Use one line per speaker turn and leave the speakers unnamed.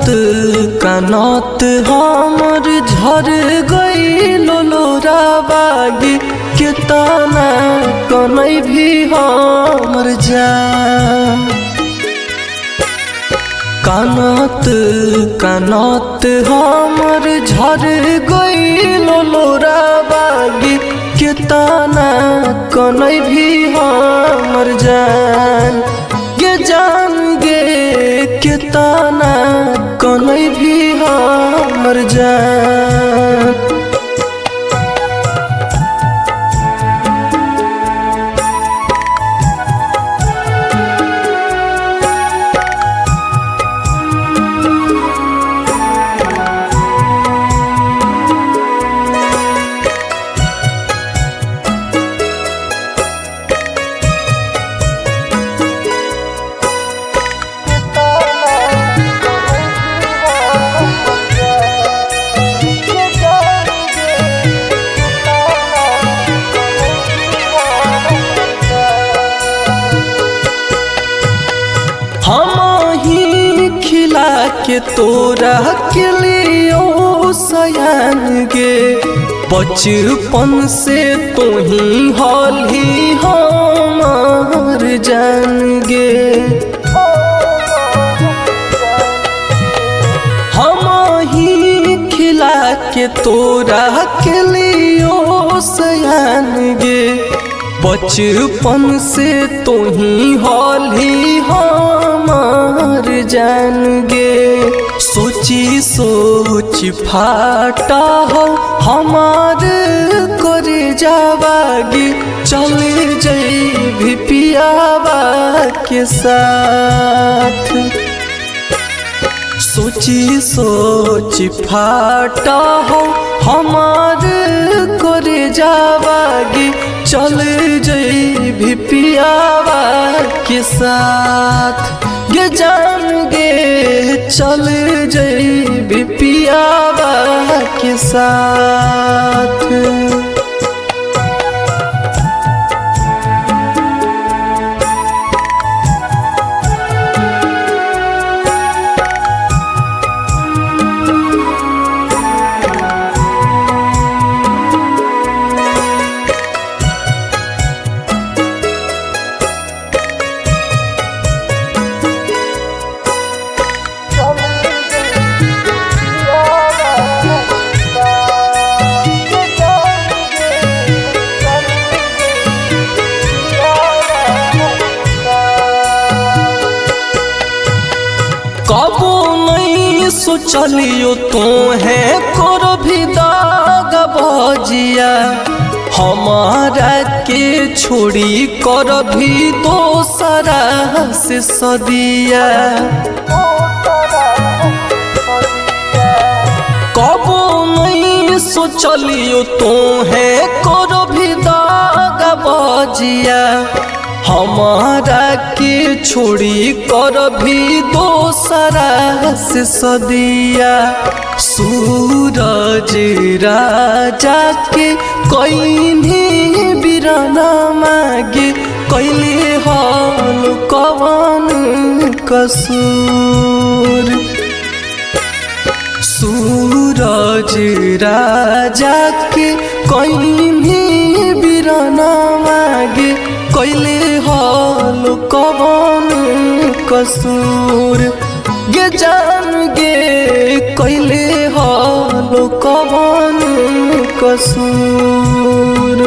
कानत कानत हमर झर गइल लोराबागी केतना कनै भी हमर जान। कानत कानत हमर झर गइल लोराबागी केतना कनै भी हमर जान। गे जान गे केतना कनै भी हमर जान। हम ही खिला के तोरा के लियो सयान गे, बचपन से तू ही हल ही हमार जान गे। हम ही खिला के तोरा के लियो सयान गे, बचपन से तू ही हल ही हमार जान गे। सोची सोच फाटा हो हमार कर जावागी, चले जाई भी पियावा के साथ। सोची सोच फाटा हो हमार कर जावागी, चल जाई भी पियावा के साथ। गे जान गे चल जाई भी पियावा के साथ। कबो नहीं सोचलियो तू है कर भी दाग बजिया, हमारा के छोड़ी कर भी दोसरा से सदिया। कबो नहीं सोचलियो तू है कर भी दाग बजिया, हमारा के छोड़ी कर भी दोसरा से सदिया। सूरज राजा के कईनी बिराना मागे, कैले हल कवन कसूर। सूरज राजा के कईनी बिराना मागे, कैले हल कवन कसूर। गे जान गे कैले हल कवन कसूर।